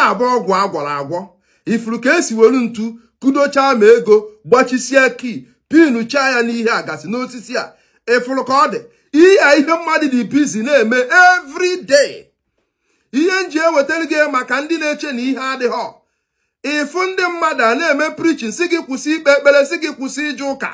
A bụ ọgwụ agwọrọ agwọ. Ifuru ka esi welu ntu kudochaa ma ego, gbachisie kii, pinuchaa ya n'ihe a gasị n'osisi a. Ifuru ka ọ dị ihe a, ihe mmadụ dị busy na-eme every day. Ihe nji ewetara gị maka ndị na-eche na ihe adịghọ. Ịfụ ndị mmadụ a na-eme preaching, si gị kwụsị ikpe ekpere, si gị kwụsị ije ụka,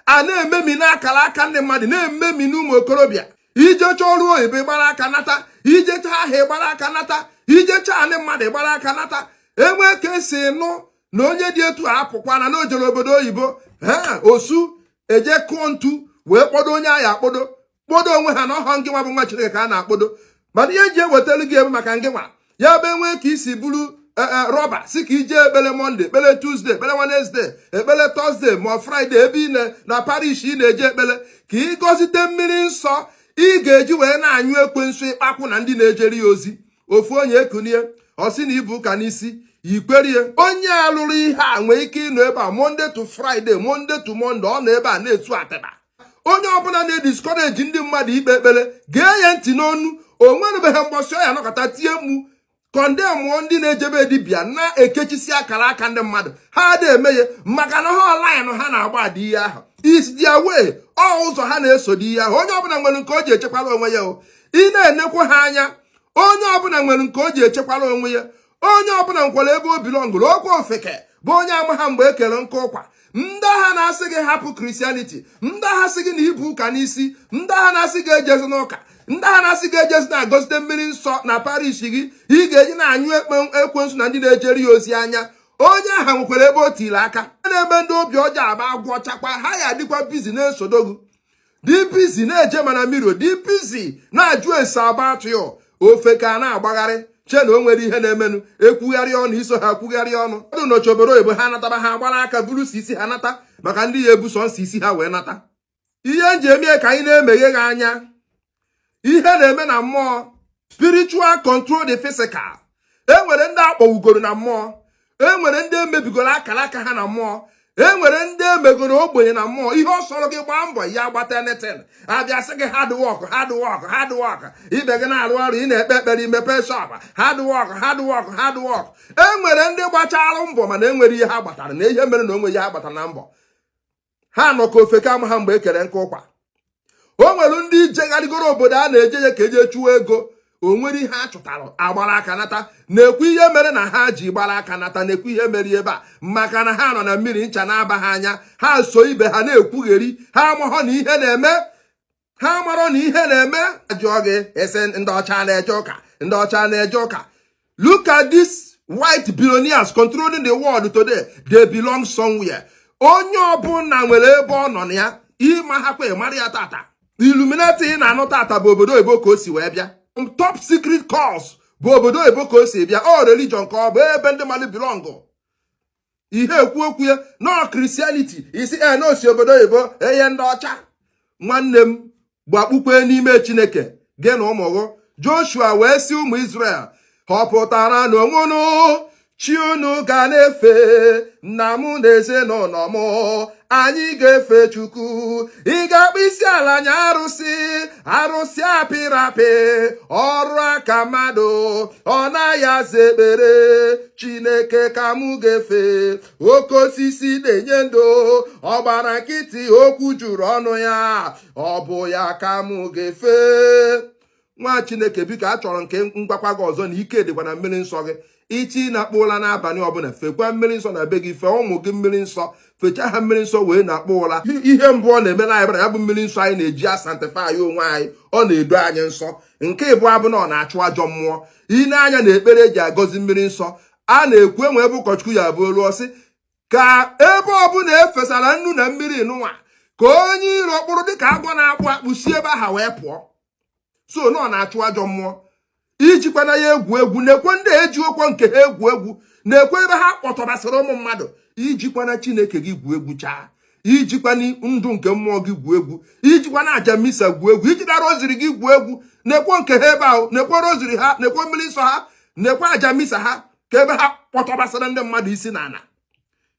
a na-ememi n'akara aka ndị mmadụ, na-ememi n'ụmụ okorobịa. Ijecha ọrụ oyibo, ịgbara aka nata. Ijecha ahịa, ịgbara aka nata. Ijecha anị mmadụ, ịgbara aka nata. Enwee ka esi nụ na onye dị etu a apụkwana na ojere obodo oyibo, ha osu eje kụọ ntu wee kpọdo onye ahịa, akpọdo kpodo onwe ha na ọhọ. Ngị nwa bụ nwa Chineke ka a na-akpọdo. Mana ihe nji ewetara gị ebe maka ngị nwa ya bụ, enwee ka isi buru rọba, si ka ije ekpere Monday, ekpere Tuesday, ekpere Wednesday, ekpere Thursday ma ọ Friday, ebe ị na parish ị na-eje ekpere, ka ị gọzite mmiri nsọ ị ga-eji wee na-anyụ ekwensu ịkpakwụ na ndị na-ejere ya ozi. Ofu onye ekunie, ọ sị na ibu ụka n'isi ikperie. Onye a lụrụ ihe a nwee ike ịnọ ebe a Monday to Friday, Monday to Monday, ọ nọ ebe a na-etu atịba. Onye ọbụla na-ediscourage ndị mmadụ ikpe ekpere, gee ya ntị n'onu. O nwerebeghị mgbọsị ọ ya nọkọta tie mgbu condemnụọ ndị na-ejebe dibịa na-ekechisi akara aka ndị mmadụ. Ha ada eme ya maka na ha line ha na-agba adị ihe ahụ is their way, ọ ụzọ ha na-eso dị ihe ahụ. Onye ọbụla nwere nke o ji echekwara onwe ya. O ị na-enekwa ha anya, onye ọbụla nwere nke o ji echekwara onwe ya. Onye ọbụla nkwere ebe o belongụrụ. Okwu ofeke bụ onye ama ha mgbe e kere nke ụkwa. Ndị agha na-asị gị hapụ Christianity, ndị agha sị gị na ibu ụka n'isi, ndị agha na-asị gị ejezi n'ụka, ndị agha na-asị gị ejezi na-agọzite mmiri nsọ na parish gị, ị ga-eji na-anyụ ekwensu na ndị na-ejere ya ozi anya. Onye agha nwekwara ebe o tiri aka na-eme ndị obi ọjọọ agba agwọ chakwa ha ya adịkwa busy na-esodogu dị busy na-eje mana mmiri dị busy na-ajụ ese about you. Ofe ka a na-agbagharị che na o nwere ihe na-emenụ, ekwugharị ọnụ iso ha kwugharị ọnụ ọdụ n'oche obodo oyibo. Ha nataba, ha gbara aka buru si isi ha nata maka ndị ya ebu sọ nsọ isi ha wee nata. Ihe nji eme ka anyị na-emeghe gị anya, ihe na-eme na mmụọ, spiritual control the physical. E nwere ndị akpọwugoro na mmụọ, e nwere ndị emebigoro akara aka ha na mmụọ, e nwere ndị emegoro ogbenye na mmụọ. Ihe ọ sọrọ gị gbaa mbọ ya gbata anything, abịa sị gị hard work, hard work, hard work. Ibe gị na-arụ ọrụ, ị na-ekpe ekpere, imepe shop, hard work, hard work, hard work. E nwere ndị gbachalụ mbọ mana enwere ihe ha gbatara na ihe mere na onwe ihe ha gbatara na mbọ ha nọ ka ofeke ama ha mgbe e kere nke ụkwa. O nwere ndị jegharịgoro obodo a na-eje ya ka eje chụọ ego, o nwere ihe a chụtara, agbara aka nata. Na-ekwu ihe mere na ha ji gbara aka nata, na-ekwu ihe mere ebe a, maka na ha nọ na mmiri ncha na-aba ha anya. Ha so ibe ha na-ekwugheri, ha amaghọ na ihe na-eme, ha marọ na ihe na-eme. Jụọ gị ese, ndị ọcha na-eje ụka, ndị ọcha na-eje ụka. Look at this white billionaires controlling the world today. They belong somewhere. Onye ọbụla nwere ebe ọ nọ na ya. Ịma ha kwa ịmara ya tata. Illuminati ị na-anụ tata bụ obodo oyibo ka o si wee bịa. Top secret course bụ obodo oyibo ka o si bịa. Ọ religion ka ọ bụ, ebe ndị mmadụ belong. Ihe ekwu okwu ya nọ Christianity isi e na osi obodo oyibo eye. Ndị ọcha, nwanne m, gbakpukwe n'ime Chineke gị na ụmụ gị. Joshua wee sị ụmụ Israel, họpụtara n'onwe unu chi unu ga na-efe. Nna m na ezinụlọ m, anyị ga-efe Chukwu. Ị ga-akpụ isi ala nye arụsị, arụsị apịrị apị, ọrụ aka mmadụ, ọ naghị aza ekpere. Chineke ka mụ ga-efe. Oke osisi na-enye ndụ, ọ gbara nkịtị, okwu juru ọnụ ya, ọ bụ ya ka mụ ga-efe. Nwa Chineke, biko, achọrọ nke ngwakwa gị ọzọ na ike dịkwa na mmiri nsọ gị. Ichi na-akpọ ụra n'abalị ọbụla, fekwa mmiri nsọ na be gị, fee ụmụ gị mmiri nsọ, fechaa ha mmiri nsọ wee na-akpọ ụra. Ihe mbụ ọ na-eme na anyị ya bụ mmiri nsọ anyị na-eji asanctify onwe anyị, ọ na-edo anyị nsọ. Nke ịbụ abụ na ọ na-achụ ajọ mmụọ. Ine anya na ekpere eji agọzi mmiri nsọ a na-ekwu, enwe ebe ụkọchukwu ya bụ olu ọsị ka ebe ọbụla efesara nnu na mmiri nụnwa, ka onye iro kpụrụ dịka agwọ na-akpụ akpụ si ebe aha wee pụọ. So na ọ na-achụ ajọ mmụọ. Ijikwana ya egwu egwu, na-ekwe ndị eji okwo nke ha egwu egwu, na-ekwe ebe ha kpọtọbasịrị ụmụ mmadụ. Ijikwana Chineke gị gwu egwu chaa, ijikwana ndụ nke mmụọ gị gwu egwu, ijikwana aja misa gwu egwu, ijidara rosary gị gwu egwu. Na-ekwo nke ha ebe ahụ, na-ekwo rosary ha, na-ekwo mmiri nsọ ha, na-ekwe aja misa ha, ka ebe ha kpọtọbasịrị ndị mmadụ isi n'ala.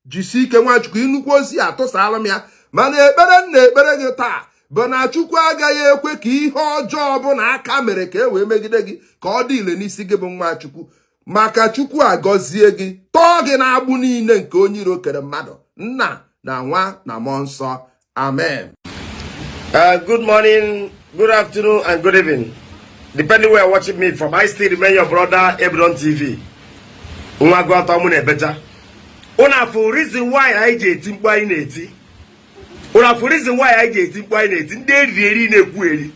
Jisie ike, Nwachukwu. Nnukwu ozi a tụsara m ya, mana ekpere m na-ekpere gị taa bụ na Chukwu agaghị ekwe ka ihe ọjọọ ọbụla aka mere ka e wee megide gị ka ọ dị ile n'isi gị bụ nwa Chukwu. Maka Chukwu agọzie gị, tọọ gị n'agbụ niile nke onye iro kere mmadụ. Nna na Nwa na Mmụọ Nsọ, amen. Good morning, good afternoon, and good evening. Depending where you're watching me from, I still remain your brother, Ebron TV. Nwa gụ atọ mụ na-ebecha. Unu afụ reason why anyị ji eti mkpu anyị na-eti. Unu afụ reason why anyị ji eti mkpu anyị na-eti. Ndị eriri eri na-ekwu eri.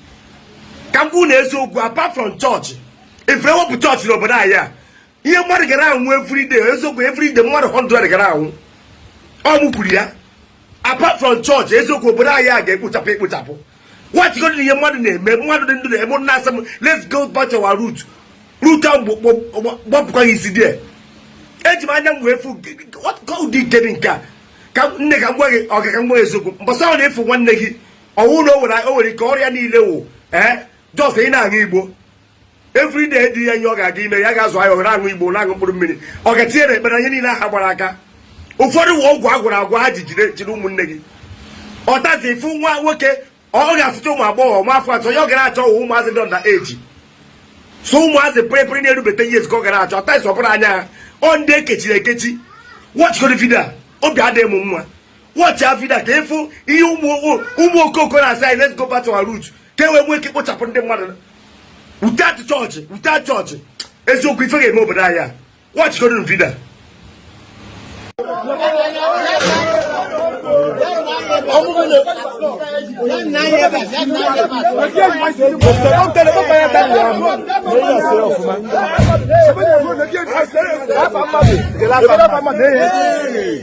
Ka m kwuo na eziokwu, apart from church, if ewepụ chọọchị n'obodo anyị a, ihe mmadụ gara anwụ everyday, eziokwu, everyday mmadụ 100 gara anwụ. Ọ mụ kwuru ya. Apart from church, eziokwu, obodo anyị a ga-ekpochapụ ekpochapụ. Wachigoro ihe mmadụ na-eme, mmadụ dị ndụ na-eme na-asị m, let's go back to our root. Root ahụ gbapụkwa gị isi dị. Eji m anya m wee fụ ụdị nke dị nke a. Ka nne ka m gwa gị, ọ ga ka m gwa gị eziokwu, mbọsị ahụ na-efu nwanne gị ọwụ na o nwere ike ọrịa niile wụ ee just ị na-aṅụ igbo everyday dị ya ihe ọ ga-aga ime ya ga-azụ ahịa, ọ na-aṅụ igbo, na-aṅụ mkpụrụ mmiri, ọ ga-etinye na ekpere ihe niile aha gbara aka. Ụfọdụ wụ ọgwụ agwụrụ agwụ ha ji jide jide ụmụnne gị. Ọtazi fụ nwa nwoke, ọ ga-afụcha ụmụ agbọghọ nwa afọ 3 ya, ọ gara achọ ụmụazị dị under age, so ụmụazị pịrịpịrị na-erubete years ka ọ gara achọ. Ọtazi ọ bụrụ anya ha ọ ndị ekechiri ekechi. Watchgoro video a, obi adịghị m mma. Watch a video ka ịfụ ihe ụmụ okoko na-asị anyị, let's go back to our root, ka e wee nwee ike kpochapụ ndị mmadụ without church, without church. Eziokwu, ife ga-eme obodo anyị a. Watchgoro video a.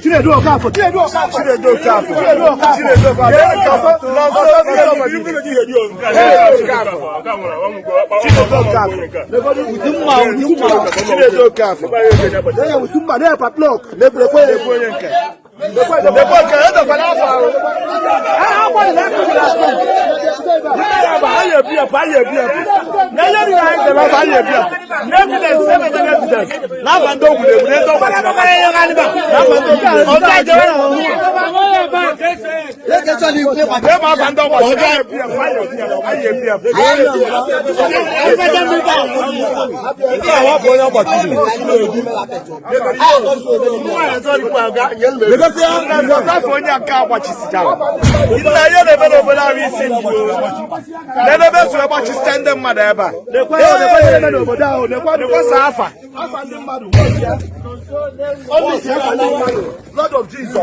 Chinedu Okafor, Chinedu Okafor, Chinedu Okafor, Chinedu Okafor, Chinedu Okafor, Chinedu Okafor, Onye nke agbachisichara nna ihe na-eme n'obodo ahụ isi n'ebe so agbachisicha ndị mmadụ ebe a nekwasa afa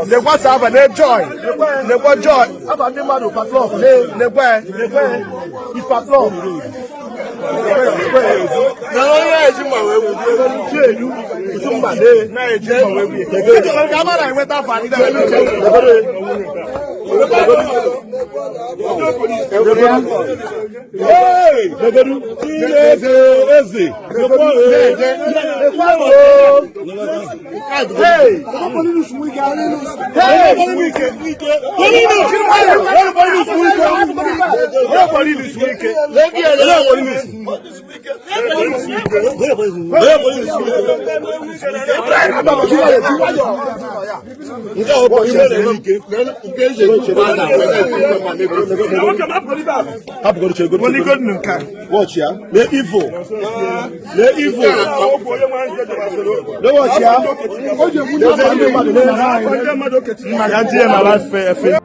nekwasa afa na joy nekwa joy nekwe Watch ya. Lee evil. Lee evil. Lee watch ya. Lee ndị mmadụ na-eme. Maka ntinye na life.